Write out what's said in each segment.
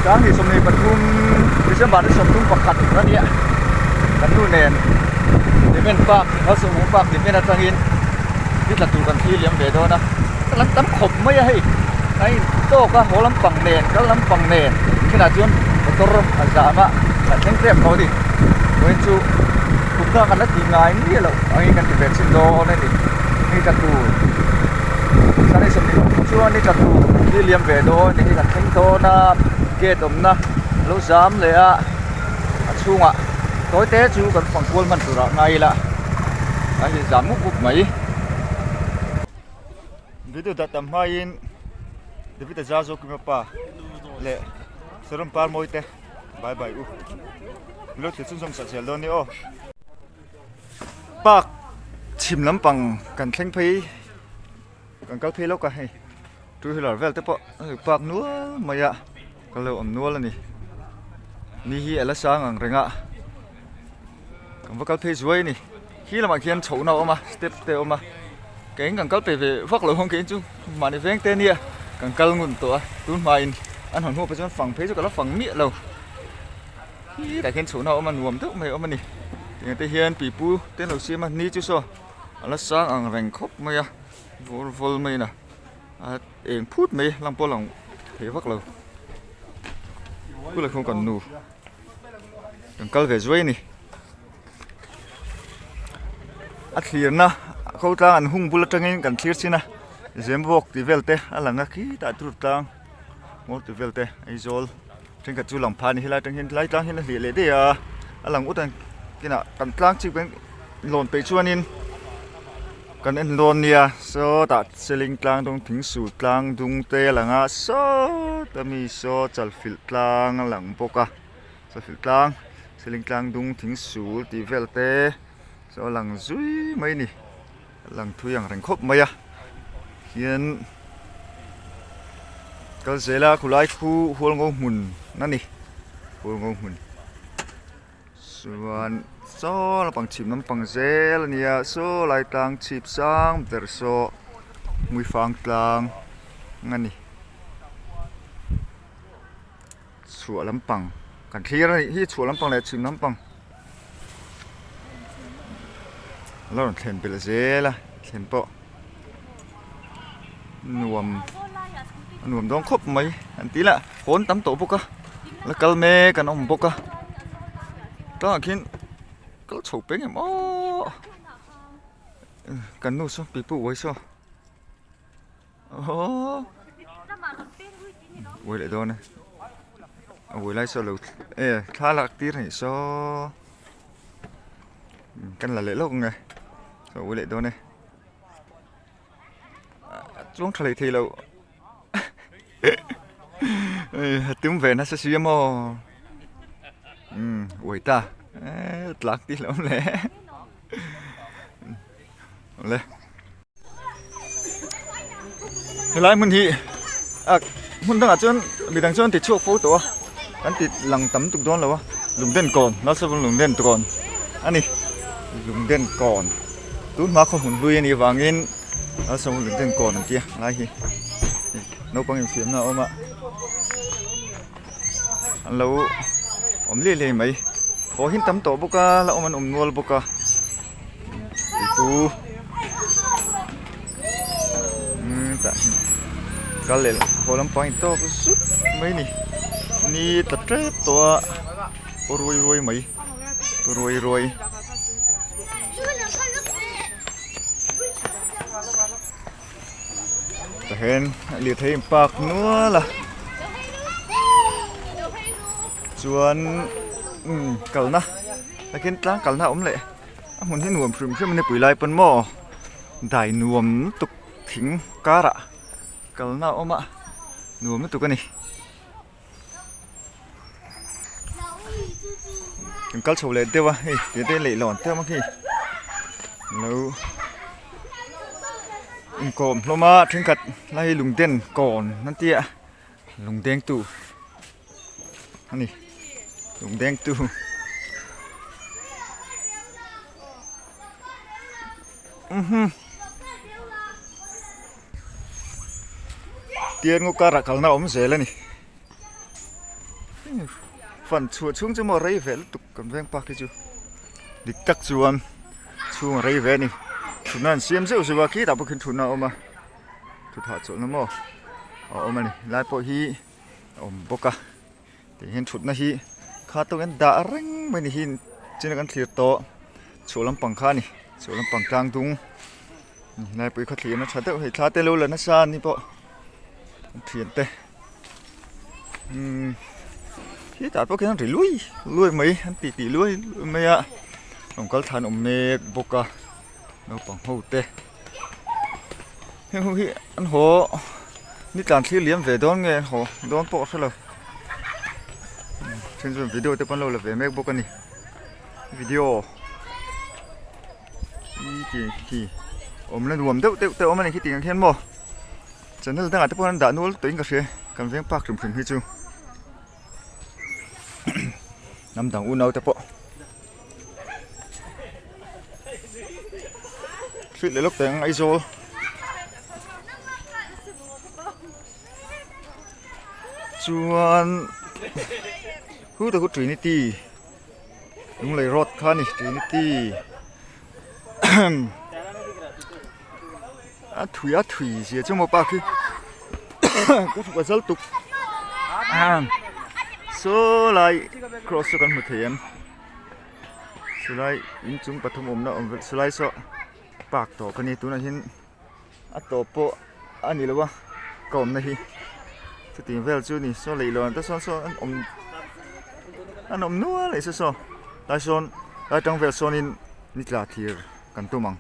Sanghnih 23 December ni 31 a nia kan nu nen Hlimen Park Malsawmhmung Park Hlimen atangin ni tla tur kan thlir liam ve dawn a ka lan tam khawp mai a hei a in tawk a haw lampang nen kal lampang nen thenah chuan motor a zam a kan thleng tep tawh a ni vawiin chu kum dangah kan la tih ngai miah loh angin kan ti ve chhin dawn a ni ni tla tur Sanghnih 23 chuan ni tla tur kan thlir liam ve dawn a ni hei kan thleng dawn a gate awmna a lo zam leh a a chhungah tawi te chu kan fang kual hman turah ngai ila a hi zam mup mup mai. Video dah tam hmaiin David Aza Zawkima pa leh Saron Parmawi te bye bye u. Milo thil chhunzawm sak zel dawn ni aw. Park chhim lampang kan thleng phei kan kal phei lawk a hei two wheeler vel te pawh a park nual mai a kal lo awm nual a ni. Ni hi a la sang ang reng a kan va kal phei zuai a ni. Khi lamah khian chhohna a awm a step te a awm a keiin kan kal pe ve vak lo ang keiin chu mahni veng te ania kan kal ngun tawh a tun hmain an hawn hnuah pawh chuan fang phei chu ka la fang miah lo tah khian chhohna a awm a nuam deuh mai a awm a ni tiang te hian pipu te an lo siam a ni chu saw a la sang ang reng khawp mai a vawr vawl mai in a a eng phut mai lang pawh lang thei vak lo bulah khian kan nu kan kal ve zuai a ni. A thlirna ko tlang an hung bul atangin kan thlir chin a Zembawk tih vel te a lang a khitah tur tlang maw tih vel te Aizawl thenkhat chu lang phah a ni helai atang hian helai tlang hian a hliah leh daih a a lang ut a kinah kan tlang chip kan lawn peih chuanin kan en dawn nia sawtah seling tlang dung thingsul tlang dung te a lang a sawta mi saw chalfilh tlang a lang bawk a. Chawhhilh tlang seling tlang dung thing sul tih vel te chu a lang zui mai a ni a lang thui ang reng khawp mai a hian kal zela khulai khu hualngo hmun a ni hualngo hmun chuan saw lampang chhip lampang zel a nia saw lai tlang chhip sang ber saw hmuifang tlang a ni. Chhuah lampang kan thlir a nih hi chhuah lampang leh chhim lampang a lo rawn thlen belh zel a thlen pawh nuam a nuam dawn khawp mai an tih lah hawn tam tawh bawk a la kal mek an awm bawk a tlangah khian kal chho peng em aw kan nu saw pipu uai saw. Aww uai leh dawn e a uai lai saw lo e thla lak tir anih saw kan la leh lawk ang e a uai leh dawn e a chuang tha leh thei lo a tum ve nasa si a maw umm uai ta e tlak tih hlauh awm le awle. Helai hmun hi a hmun dangah chuan midang chuan an ti chhuak fo tawh a an ti lang tam tuk dawn lo a lungden kawn Lalsavun lungden kawn a ni lungden kawn tun hma khaw hmun hlui a nih avangin Lalsavun lungden kawn an tia lai hi naupang infiamna a awm a an lo awm liai liai mai haw hin tam tawh bawk a la awm an awm nual bawk a. Pipu umm tah hian kal leh haw lampang in tawk zut mai a ni ni tla tep tawh a paw ruai ruai mai paw ruai ruai tah hian lirthei in park nual a chuan umm kalna takin tlang kalna a awm leh. A hmun hi nuam hrim hrim a ni pui lai pawn maw dai nuam lutuk thing karah kalna a awm a nuam lutuk a ni. Kan kal chho leh deuh a hei tih te leihlawn te a awm a khi lo inkawm hlawm a thenkhat lai hi lungden kawn an tia lungdengtu. A ni lungdeng tu umm tian ngaw karah kalna a awm zel a ni. Fan chhuah chhung chu maw rei ve lutuk kan veng park hi chu dik tak chuan chhung a rei ve a ni thutna an siam zeuh zeuh a khitah pawh khian thutna a awm a thutah chawlhna maw a awm a ni helai pawh hi a awm bawk a tihian thutna hi kha tawk hian dah reng mai ni hi china kan thlir tawh chhuah lampang kha a ni chhuah lampang tlang dung helai pawh hi khawthlir na tha deuh hei thla te lo la nasa a ni pawh an thian te umm hetah pawh khian ri lui lui mai an ti tih luai luai mai a rawn kal thlan awm mek bawk a naupang ho te heng ho hi an haw ni tlan thlir liam ve dawn nge an haw dawn pawh ka hre lo then chuan video te pawh an lo la ve mek bawk a ni video khi khi awmna nuam deuh deuh te a awm a ni khi tiang hian maw channel dangah te pawh an dah nual tawhin ka hria kan veng park hrim hrim hi chu hnam dang unau te pawh hrilh leh lawk teh ang Aizawl. Chuan hu te khu Trinity Lunglei road kha a ni Trinity a thui a thui zia chu maw pa khi ka thuk a zal tuk saw lai cross chu kan hmu thei em. Chulai inchung pathum awmna awm vel chulai saw park tawp a ni tunah hian a tawp pawh a ni lo a ka awmna hi chutiang vel chu a ni saw lei lawn te sawn sawn an awm an awm nual a ni saw saw tlai sawn tlai tang vel sawnin ni tla thlir kan tum ang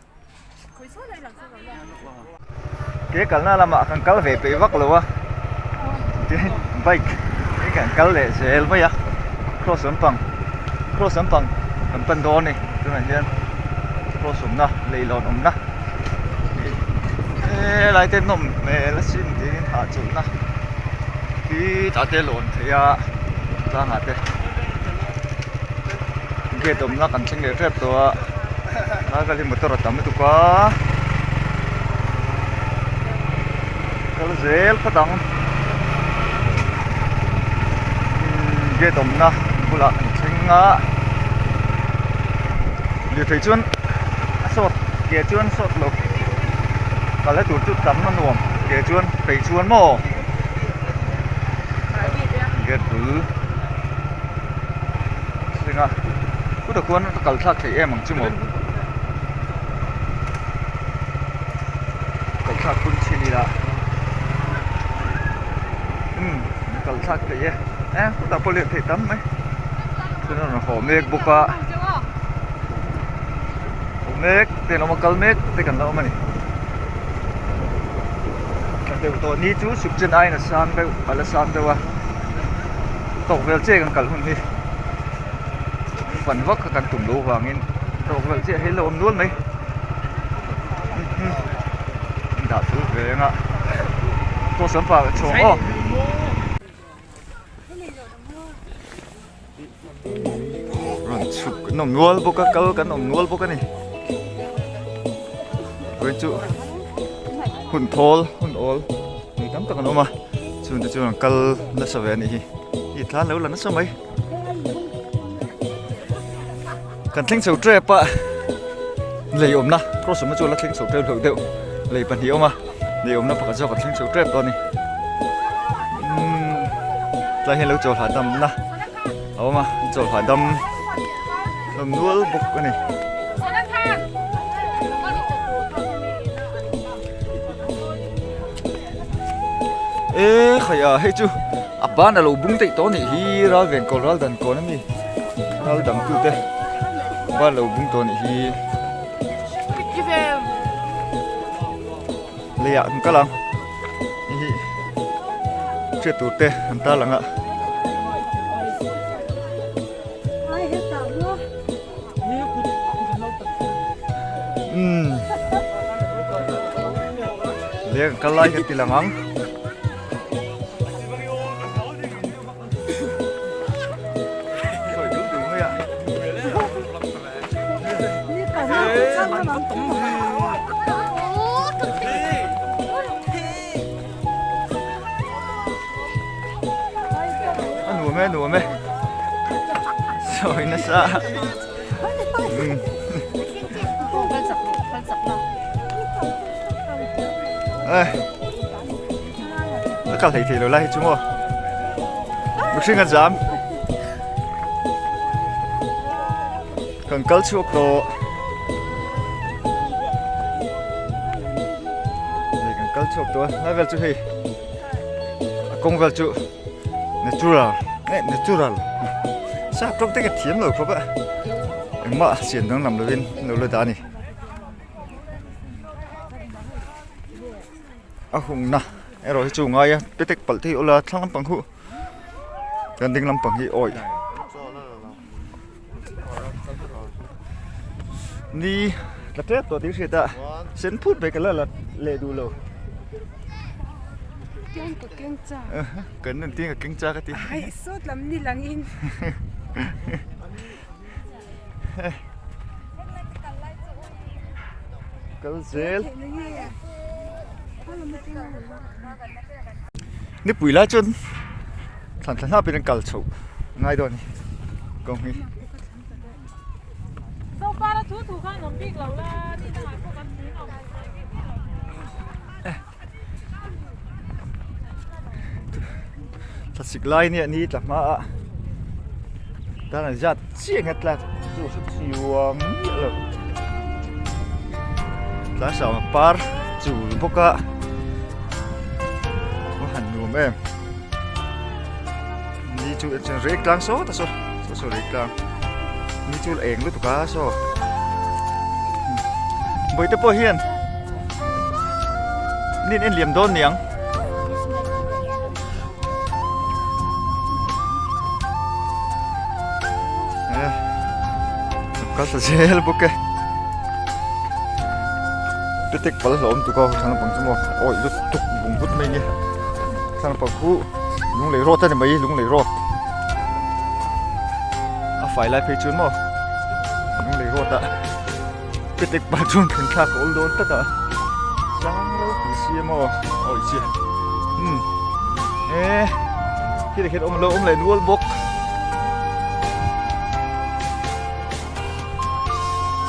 ke kalna lamah kan kal ve peih vak lo a tin bike in kan kal leh zel mai a cross lampang cross lampang kan pan dawn a ni tunah hian cross awmna leihlawn awmna helai te nawm hmel asin tiin hahchawlhna khitah te lawn theih a tlangah te gate awmna kan thleng leh tep tawh a lai vel hi motor a tam lutuk a kal zel phawt ang gate awmna bulah kan thleng a lirthei chuan a sawt ke chuan sawt lo kalna tur chu tam a nuam ke chuan phei chuan maw gate bul. Thleng a chutah khuan a kal thlak theih em ang chu maw kal thlak hun chin ila umm kal thlak theih e e chutah pawh lirh theih tam mai chuan a rawn haw mek bawk a haw mek te an awm a kal mek te kan la awm a ni thla deuh tawh ni chu suk chen aiin a sang deuh a la sang deuh a. Tawk vel chiah kan kal hun hi fan vak kha kan tum loh vangin tawk vel chiah hi a lo awm nual mai dah chu ve anga cross lampang ah chhawng aw. Rawn chhuk kan awm nual bawk a kal kan awm nual bawk a ni vawiin chu hun thawl hun awl mi tam tak an awm a chungte chuan an kal nasa ve a nih hi ih tlan lo la nasa mai kan thleng chho tep a lei awmna cross awmna chu a la thleng chho tep lo deuh lei pahnih a awm a lei awmna pakhat zawk a thleng chho tep dawn a ni umm tlai hian lo chawl hahdamna a awm a chawl hahdam hlawm nual bawk a ni. E khai a hei chu a ban a lo bung daih tawh a nih hi ral ven kawl ral dan kawn a mi ral dang tu te ban lo bung tawh a nih hi leiah an kal ang hei hi hriat tur te an tar lang a. Umm leng kal lai kan ti lang ang a nuam. Nuam e nuam e. Sawi nasa. A kal hlei thei lo lai hi chu maw. Mihring a jam. Kan kal chhuak tawh. Hei kan kal chhuak tawh a lai vel chu hei a kawng vel chu natural eh natural sap tawng te ka thiam lo khawp a engmah siam danglam lovin an lo la dah a ni. A hungna erawh hi chu ngai a petek palh thei ula thlang lampang huh kan ding lampang hi awih ni tla tep tawh tih hriat a sen phut mai ka la la leh duh lo kan nun tin ka keng chak a ti Kal zel. Nipui lai chuan thlan thla hnap in an kal chhoh ngai dawn a ni kawng hi. Thlasik lai nia ni tla hma a tan an zat chiah nghet la chu a hre chiang miah lo tlai sang a par chul bawk a a han nuam em ni chu rek tlang sawt a saw saw saw rek tlang ni chu a eng lutuk a saw bawihte pawh hian nin en liam dawn niang. Kal ta zel bawk e petek pal hlawm tuk a thlang lampang chu maw awih lutuk bung vut mai nge thlang lampang khu lunglei road a ni mai lunglei road a fai lai phei chuan maw lunglei road ah petek pal chuan thlen thlak a awl dawn tak a sang ropui si maw awih chi umm e khi khian awm lo awm leh nual bawk.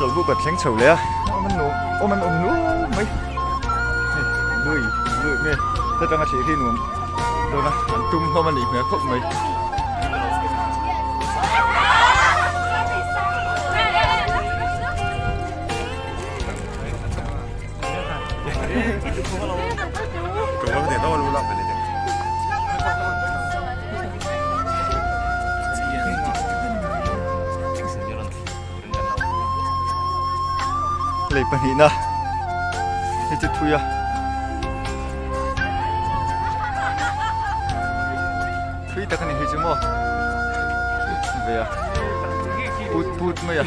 Chawlhbuk kan thleng chho leh a awm an nuam awm an awm nual mai hei lui lui mai a atanga thlir hi nuam dawn a an tum hlawm a nih hmel khawp mai. Lei pahnihna hei chu thui a thui tak a ni hei chu maw ve a put put mai a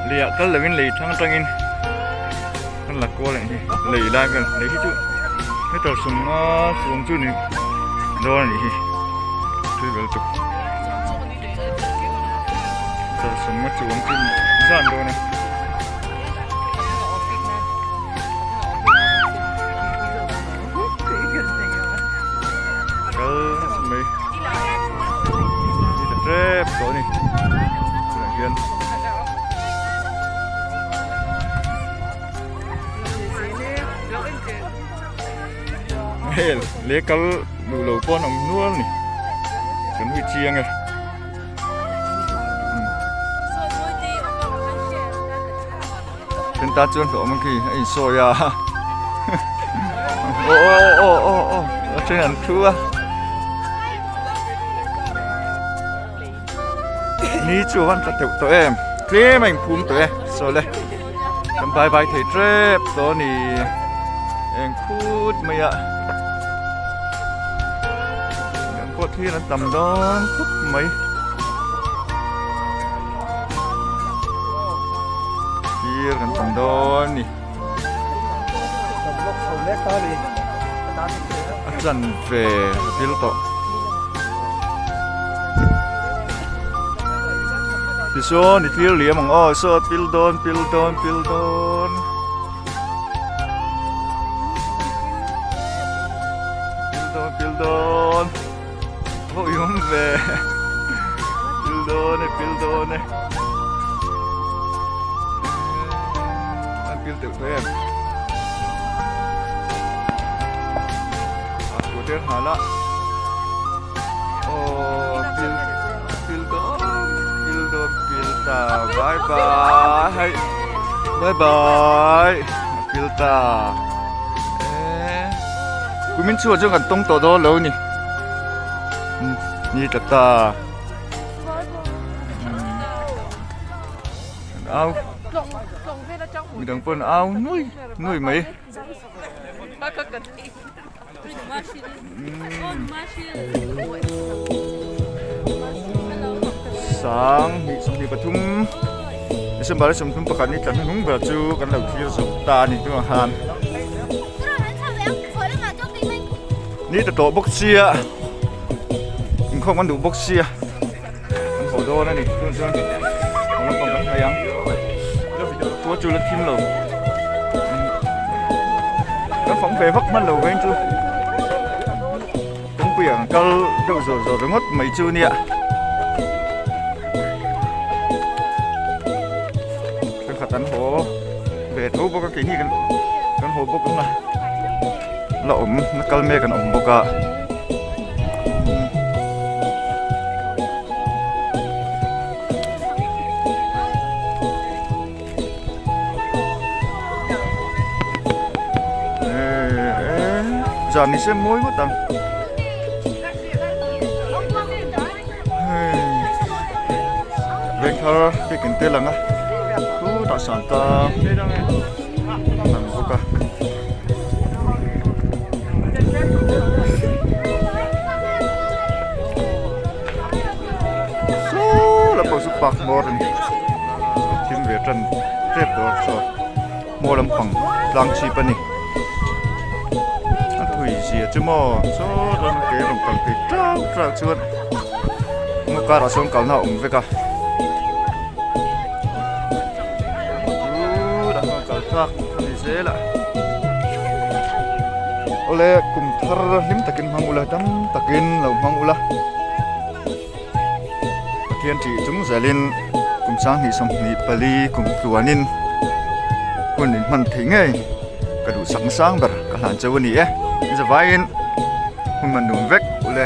leiah kal lovin lei thlang atangin kan la kual ang hi lei lai vel lei hi chu meter sawmnga chuang chu ni dawn a nih hi tui vel tuk meter sawmnga chuang chu ni zan dawn a. Kal nasa mai ni ta tep tawh a ni tunah hian. Hel leh kal duh lo pawh an awm nual a ni kan hui chiang e. Then tan chuan hlawh awm khi a insawi a aw aw aw aw a then an thu a ni chu a van tla teuh tawh em tlem a inphum tawh e saw le kan bye bye thei tep tawh a ni eng phut mai a kan pawh thil an tam dawn khawp mai. Thir kan tam dawn ni. A chan ve a pil tawh. Tichuan i thlir liam ang aw saw a pil dawn pil dawn pil dawn. Va uiawm ve. Pil dawn e, pil dawn e. An pil teuh tawh em? A kut te an hal a. Aw pil pil dawn pil dawn pil ta bye bye bye bye pil ta kumin chhuah chuan kan tawng tawh dawn lo ni ni tla ta au midang pawh an au nuai nuai mai. Sang hnih 23 December 31 ni tla hnuhnung ber chu kan lo thlir zo ta a ni tunah khan ni ta tawh bawk sia inkhawm kan duh bawk sia kan haw dawn a ni tunah chuan haw lampang kan hnaih ang khua chu la thim lo kan fang ve vak hman lo veng chu kawngpui ah kan kal deuh zawr zawr ringawt mai chu nia thenkhat an haw ve tho bawk a keini kan kan haw bawk ang a la awm la kal mek an awm bawk a. Zan ni se mawi ngawt ang hei vengthar biakin te lang a khutah santa lang bawk a. Saw lampang chu park hmawr a ni thim ve tan tep tawh a saw hmawr lampang tlang chhip a ni a thui zia chu maw saw chuan ke rawn kal phei teuh teuh chuan ngaw karah sawn kalna a awm vek a chu dah kal thlak a ni zel a awle kum thar hlim takin hmang ula dam takin lo hmang ula. Pathian tih chung zelin kum 2024 kum tluanin hun in hman theih ngei ka duhsak nasang ber ka hlan cheu a ni e. Zavaiin hun man nuam vek ule.